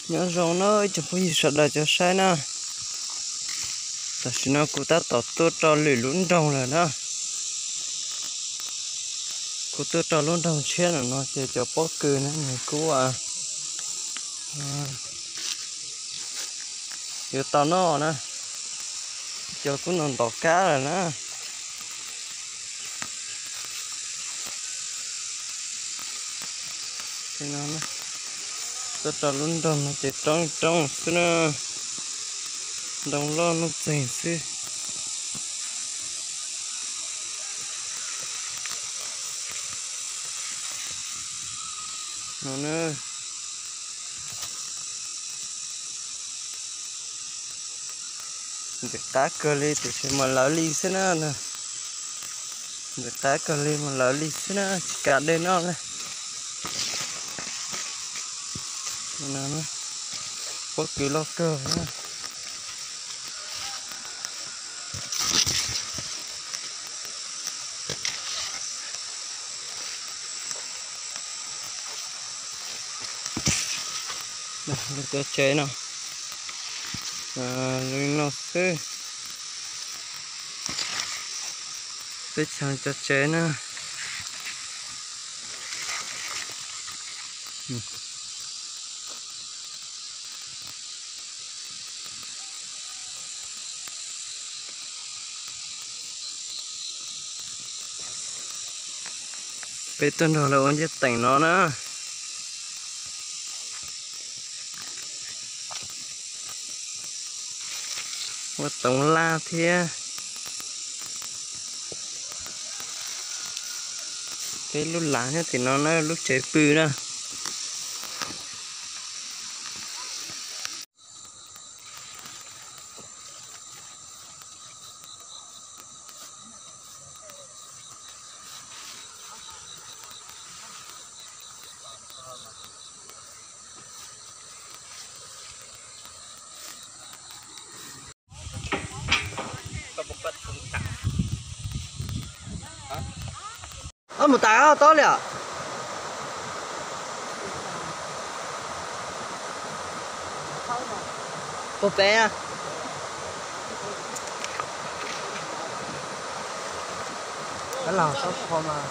Nyob zoo na ib tsoom phooj ywg sawv daws cov saib na. Tam sim no kuv tab tom tuaj rau lwm lub nroog lawm na. Kuv tuaj rau lub nroog tshiab no ces cov pob kws na nws kuj yuav tau noj na. Cov kuj ntov ntov kab lawm na. Tuaj rau lub nroog no ces roob roob xwb na. Ntoo loj nuj txeeg xwb. No na. Ntxim qab kawg li tiam sis mas lawv li xwb na. Ntxim qab kawg li mas lawv li xwb na, tsis kam dej noj li. Pob kws loj kawg na. Lub cov tsev no, li no xwb. Teb chaws cov tsev na. Peb tuaj nrog lawv ua ncej teem no na. Ua toov laj thiab. Peb lub lav nyob tim no na, lub tsev pw na. Mus tas tob li os. Puag pem na. Los txhob kho mas.